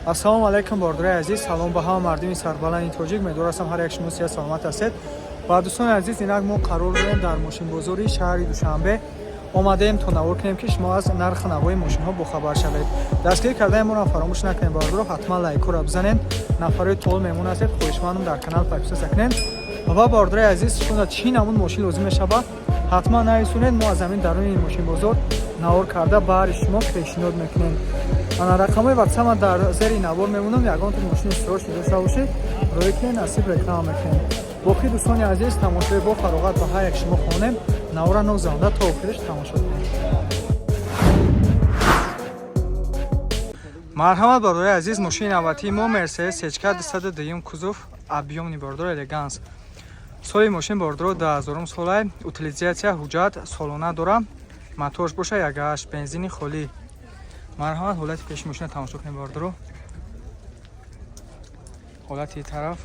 Ассалому алайкум, бордораи азиз, салом ба ҳама мардуми сарбаланди тоҷик. Медорастам, ҳар як шумо сиҳат саломат ҳастед. Ва дӯстони азиз, инак мо қарор дорем дар мошинбозори шаҳри Душанбе. Омадаем то навор кунем, ки шумо аз нархи навои мошинҳо бохабар шавед. Дастгирӣ кардани моро фаромӯш накунед, бордоро, ҳатман лайкҳоро бизанед. Нафарои тол меҳмон ҳастед, хоҳишмандам, дар канал подписаться кунед. Ва бордораи азиз, шумо чӣ намуд мошин лозим мешавад, ҳатман нависонед, мо аз ҳамин даруни мошинбозор навор карда баҳри шумо пешниҳод мекунем. Ана рақамҳои ватсапа дар зери навор мемонам. Ягон ту мошини срочно дошта бошед, роӣ кунед, насиб реклама мекунем. Боқӣ, дӯстони азиз, тамошои бо фароғат ба ҳар як шумо хонем. Навора нозанда то охириш тамошо кунем. Марҳамат, бародари азиз, мошини навбатии мо Мерседес Сечка 202 кузов, объёмный, бордор, элеганс. Соли мошин, бордоро, 2000 солай, утилизация, ҳуҷҷат солона дора, моторш боша 1.8, бензини холӣ. Марҳамат, ҳолати пеши мошина тамошо кунем, бордоро, ҳолати тараф.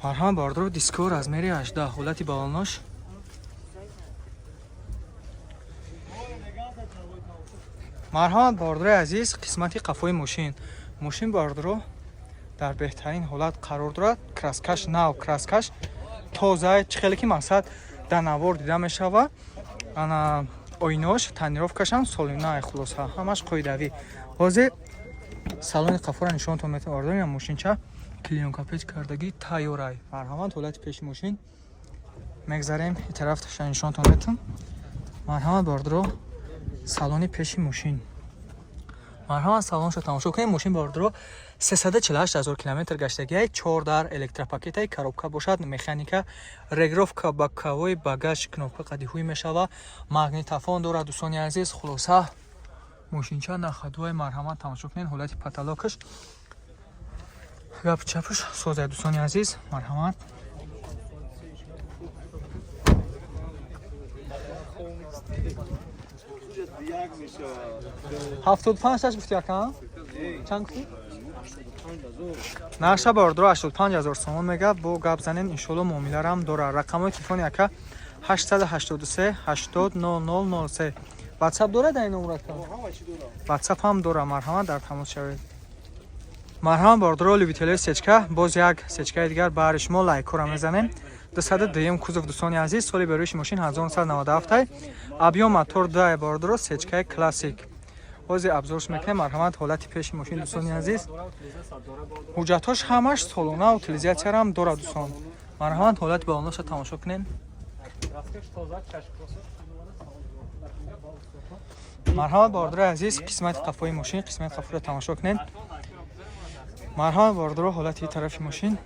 Марҳамат, бордоро, диско размери 18, ҳолати балонош. Марҳамат, бордорои азиз, қисмати қафои мошин. Мошин, бордоро, дар беҳтарин ҳолат қарор дорад. Краскаш нав, краскаш тоза, чӣ хеле ки мақсад дар навор дида мешавад. Ана оинош, тонировкашам солина. Хулоса, ҳамаш қоидавӣ. Ҳозир салони қафоро нишонтон метавон, бордорам. Мошинча клеёнка печ кардагӣ, тайёрай. Марҳамат, ҳолати пеши мошин. Мегзарем и тараф, нишонтон метавон. Марҳамат, бордоро, салони пеши мошин. Марҳамат, салоншо тамошо кунем. Мошин, бордоро, 348 ҳазор километр гаштагиай, чор дар электропакетай, коробка бошад механика, регировка боковой, багаж кнопка қадиҳуй мешава, магнитофон дорад, дӯстони азиз. Хулоса, мошинча на ходуай. Марҳамат, тамошо кунед ҳолати потолокаш, гап чапаш созай, дӯстони азиз. Марҳамат, 75 таш гуфти, ака? Чанд гуфти? Нарша, бордоро, 85 ҳазор сомон мега, бо гап занен, иншолло, муомиларам дора. Рақамҳои телефони ака 883 80 00 03. Ватсап дорад дар ин номер ака? Ватсап ҳам дора. Марҳамат, дар тамос шавед. Марҳамат, бордоро, любителои сечка, боз як сечкаи дигар баҳри шумо. Лайкҳоро мезанем. 202 кузов, дӯстони азиз, соли берӯиши мошин 1997, объём мотор 2, бордоро, сечкаи классик. Ҳозир обзорш мекунем. Марҳамат, ҳолати пеши мошин, дӯстони азиз. Ҳуҷҷатҳош ҳамаш солона, утилизатсиярам дорад, дӯстон. Марҳамат, ҳолати балоноша тамошо кунем. Марҳамат, бордори азиз, қисмати қафои мошин, қисмати қафоро тамошо кунед. Марҳамат, бордоро, ҳолати тарафи мошин.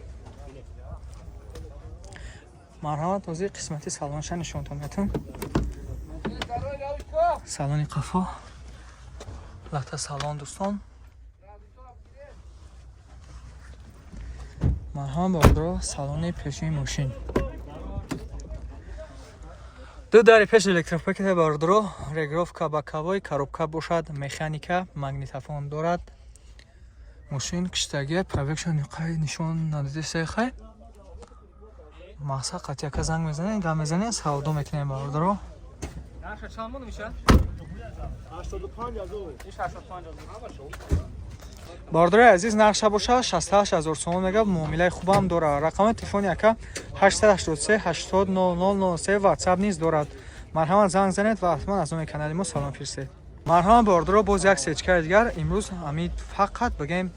Марҳамат, ҳозир қисмати салонша нишонтон метам. Салони қафо, лата салон, дӯстон. Марҳамат, бордоро, салони пешии мошин. Ду дари пеш электропакета, бордоро, регировка боковой, коробка бошад механика, магнитофон дорад. Мошин киштагия, пробегша қай нишон надодисай. Хай, мақсад, қатъяка занг мезанем, гап мезанем, савдо мекунем, бордоро. Бордори азиз, нақша боша 68 ҳазор сомон мега, муомилаи хубам дорад. Рақами телефони ака 883 80 00 03, ватсап низ дорад. Марҳамат, занг занед ва ҳатман аз номи канали мо салом фирстед. Марҳамат, бордоро, боз як сечкаи дигар. Имрӯз ҳамин фақат бигем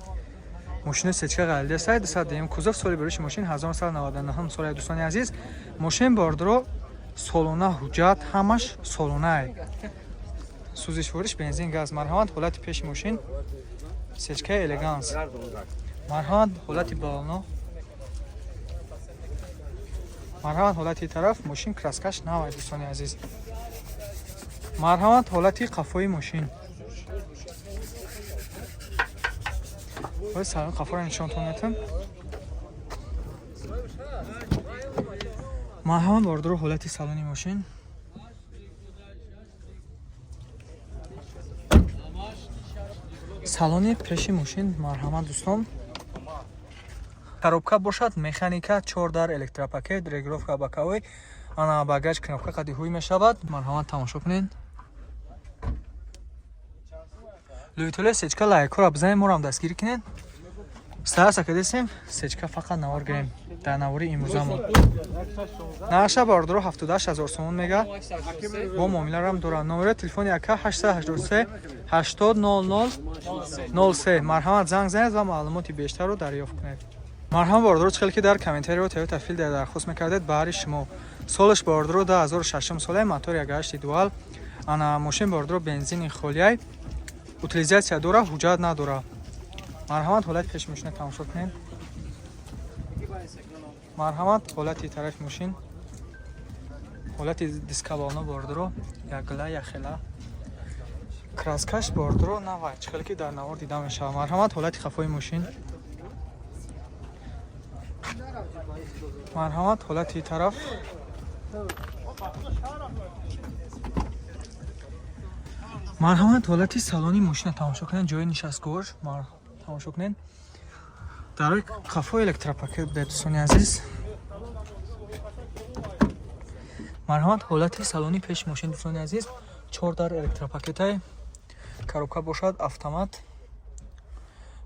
мошини сечка ғалидасай. 202 кузов, соли берӯши мошин 1999 соли. Дӯстони азиз, мошин, бордоро, солона, ҳуҷҷат ҳамаш солонае, сӯзишвориш бензин, газ. Марҳамат, ҳолати пеши мошин, сечкаи элеганс. Марҳамат, ҳолати балоно. Марҳамат, ҳолати тараф мошин, краскаш навай, дӯстони азиз. Марҳамат, ҳолати қафои мошин. Салон қафоро нишонтон метам. Марҳамат, бордоро, ҳолати салони мошин. Салони пеши мошин. Марҳамат, дӯстон, коробка бошад механика, чор дар электропакет, регировка боковой, ана багаж кнопка қади ҳуй мешавад. Марҳамат, тамошо кунед. Лӯйтоле сечка лайкҳоро бизанед, моро ҳам дастгирӣ кунед. Стараться кардесем, сечка фақат навор гирем дар навори имрӯзамон. Нархша, бародаро, 78 ҳазор сомон мега, бо муомиларам дорад. Номери телефони ака 883 80 00 03. Марҳамат, занг занед ва маълумоти бештарро дарёфт кунед. Марҳамат, бародаро, чӣ хеле ки дар комментарио Toyota Fielder дархост мекардед, баҳри шумо. Солаш, бародаро, 2006 солаи, мотор 1.8 дуал. Ана мошин, бародаро, бензини холияй, утилизация дора, ҳуҷҷат надора. Марҳамат, ҳолати пеши мошина тамошо кунед. Марҳамат, ҳолати тарафи мошин, ҳолати дискабалона, бародаро, якгила, яхела, краскаш, бародаро, навай, чӣ хеле ки дар навор дида мешавад. Марҳамат, ҳолати қафои мошин. Марҳамат, ҳолати тараф. Марҳамат, ҳолати салони мошина тамошо кунед, ҷои нишастгоҳш тамошо кунед. Дар қафои электропакет буде, дӯстони азиз. Марҳамат, ҳолати салони пеши мошин, дӯстони азиз. Чор дар электропакетай, коробка бошад автомат,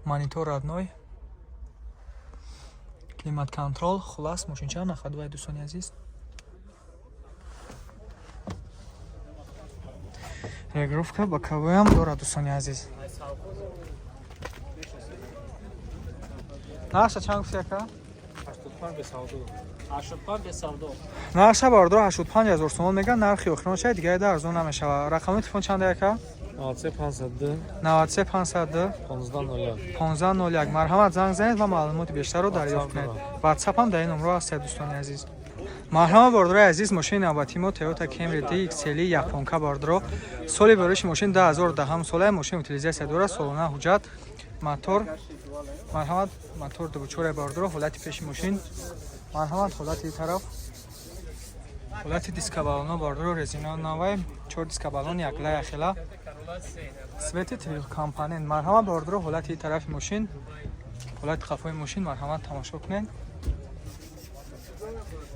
монитор родной, климат контрол. Хулас, мошинча на ходовай, дӯстони азиз. Регулировка боковоям дорад, дӯстони азиз. Нархша чанд гуфти, ака? Нархша, бародаро, 85 ҳазор сомон мега, нархи охиронша, дигаре да арзон намешавад. Рақами телефон чанда, ака? 93 502. 93 502. 15 01. 15 01. Марҳамат, занг занед ва маълумоти бештарро дарёфт кунед. Ватсап ҳам дар ин номро ҳаст, дӯстони азиз. Марҳамат, бародарои азиз, мошини навбатии мо Toyota Camry DXL японка, бародаро. Соли бароиши мошин 2010 сола, мошин утилизация дорад, солона ҳуҷҷат, мотор. Марҳамат, мотор дучора, бародаро, ҳолати пеши мошин. Марҳамат, ҳолати тараф. Ҳолати дискабалона, бародаро, резина навай, чор дискабалон якла яхела. Свети трехкомпонент. Марҳамат, бародаро, ҳолати тарафи мошин, ҳолати қафои мошин, марҳамат, тамошо кунед.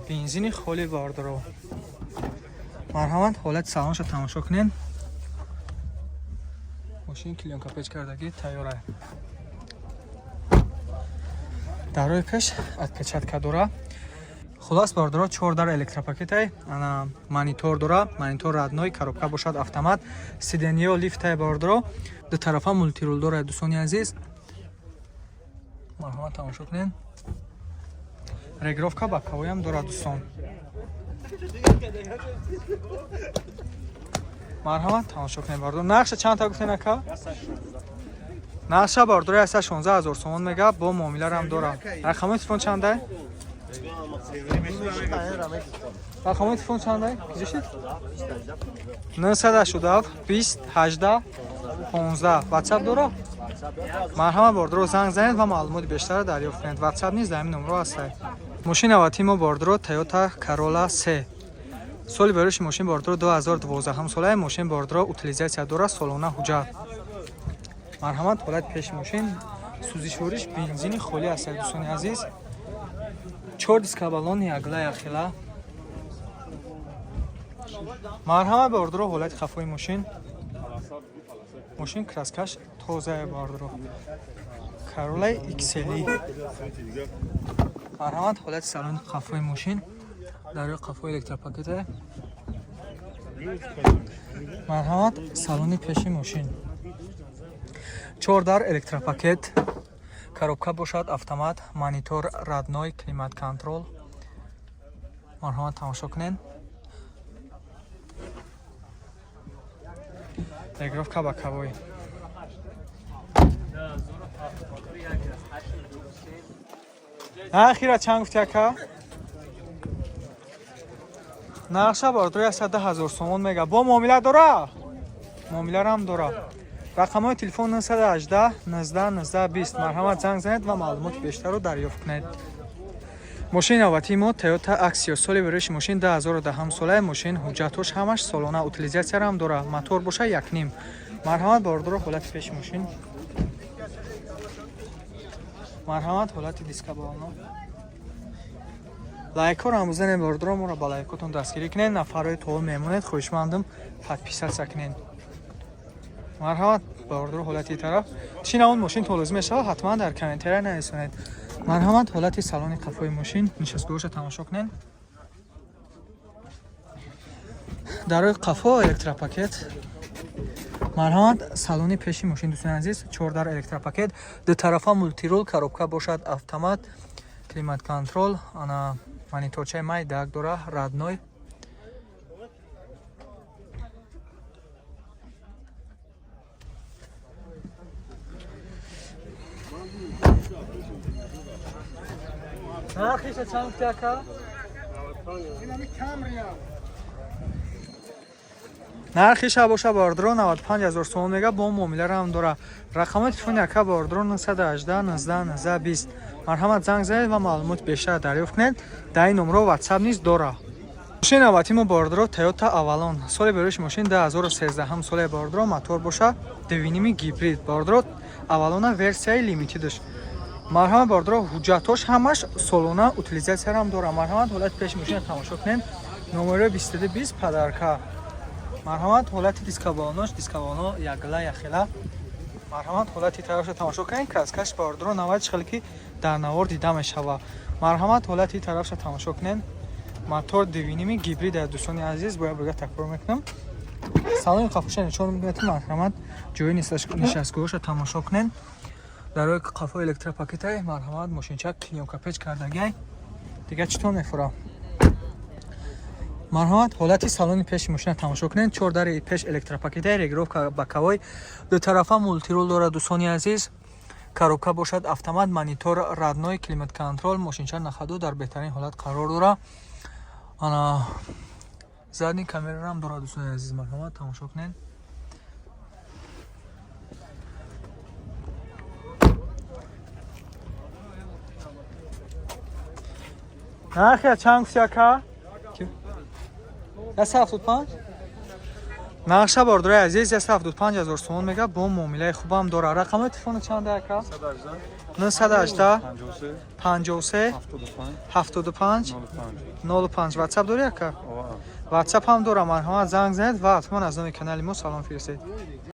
Бензини холӣ, бародаро. Марҳамат, ҳолати салонша тамошо кунед. Мошин клеёнка печ кардагӣ тайёра. Дарои пеш отпечатка дора. Хулас, бародаро, чор дар электропакетай, ана монитор дора, монитор родной, коробка бошад автомат, сиденьё лифтай, бародаро, ду тарафа мультирул дора, дӯстони азиз. Марҳамат, тамошо кунед. Регулировка боковоям дорад, дӯстон. Марҳамат, тамошо кунед, бародаро. Нархша чанд та гуфтен, ака? Нархша, бародаро, 116 ҳазор сомон мега, бо муомиларам дорам. Рақамои телефон чандай? Рақамои телефон чандай? Киҷошид? 987 20 18 15. WhatsApp дора? Марҳамат, бародаро, занг занед ва маълумоти бештарро дарёфт кунед. WhatsApp низ дар ҳамин номро ҳаст. Мошини навбатии мо, бародаро, Toyota Corolla 3. Соли бароиши мошин, бародаро, 2012 солаи, мошин, бародаро, утилизация дорад, солона ҳуҷҷат. Марҳамат, ҳолати пеши мошин, сӯзишвориш бензини холӣ аст, дӯстони азиз. Чор дискабалон ягла яхела. Марҳамат, бародаро, ҳолати қафои мошин. Мошин краскаш тозае, бародаро. Corolla XL. Марҳамат, ҳолати салони қафои мошин. Дарои қафои электропакете. Марҳамат, салони пеши мошин. Чор дар электропакет, коробка бошад автомат, монитор родной, климат контрол. Марҳамат, тамошо кунед. Регулировка боковой. Ахира чанд гуфти, ака? Нархша, бародаро, 110 ҳазор сомон мега. Бо муомила дора? Муомиларам дора. Рақамҳои телефон 918 19 19 20. Марҳамат, занг занед ва маълумоти бештарро дарёфт кунед. Мошини навбатии мо Toyota Axio. Соли бароиши мошин 2010 солаи, мошин ҳуҷҷатҳош ҳамаш солона, утилизатсиярам дора, мотор боша 1.5. Марҳамат, бародаро, ҳолати пеши мошин. Марҳамат, ҳолати дискабалоно. Лайкҳоро ҳам бизанед, бародаро, моро ба лайкотон дастгирӣ кунед. Нафарҳои то мемонед, хоҳишмандам, подписаться кунед. Марҳамат, Бародаро, ҳолати тараф чӣ навъ мошин лозим мешавад, ҳатман дар комментария нависонед. Марҳамат, ҳолати салони қафои мошин, нишастгоҳаша тамошо кунед. Дарои қафо электропакет. Марҳамат, салони пеши мошин, дӯстони азиз, чор дар электропакет, дутарафа мультирул, коробка бошад автомат, климат контроль, ана мониторчаи майдак дора, родной. Нархиша чанд гуфти, ака? Нархиша боша, бародаро, 95 ҳазор сомон мега, бо муомиларо ҳам дора. Рақамҳои телефони ака, бародаро, 918 19 19 20. Марҳамат, занг занед ва маълумоти бештар дарёфт кунед. Дар ин номро WhatsApp низ дора. Мошини навбатии мо, бародаро, Toyota Avalon. Соли берӯши мошин 2013 соле, бародаро, мотор боша 2,5 гибрид. Бародаро, Avalon версияи лимитедаш. Марҳамат, бародаро, ҳуҷҷатҳош ҳамаш солона, утилизатсияам дора. Марҳамат, ҳолати пеши мошина тамошо кунед. Номерои 22 20 подарка. Марҳамат, ҳолати дискобалонош, дискобалоно якла яхела. Марҳамат, ҳолати тарафша тамошо кунед. Краскаш, бародаро, навад хеле ки дар навор дида мешавад. Марҳамат, ҳолати тарафша тамошо кунед. Мотор 2,5 гибрид, дӯстони азиз, бояд бага такрор мекунам. Салони қафоша нишон медиҳад. Марҳамат, ҷои нишастгоҳаша тамошо кунед. Дарои қафо электропакетай. Марҳамат, мошинча клеёнка печ кардагай. Дига чӣ тон мефура? Марҳамат, ҳолати салони пеши мошина тамошо кунед. Чор дари пеш электропакетай, регулировка боковой, дутарафа мультирул дорад, дӯстони азиз. Коробка бошад автомат, монитор родной, климат контроль. Мошинча на ходу, дар беҳтарин ҳолат қарор дорад. Ана задний камерарам дорад, дӯстони азиз. Марҳамат, тамошо кунед. Нархи чанд гуфти, ака? 175. Нақша, бародарои азиз, 175 ҳазор сомон мега, бо муомилаи хубам дора. Рақамҳои телефони чанда, ака? 918 53 75 05. Ватсап дори, ака? Ватсап ҳам дора. Марҳамат, занг занед ва ҳатман аз номи канали мо салом фиристед.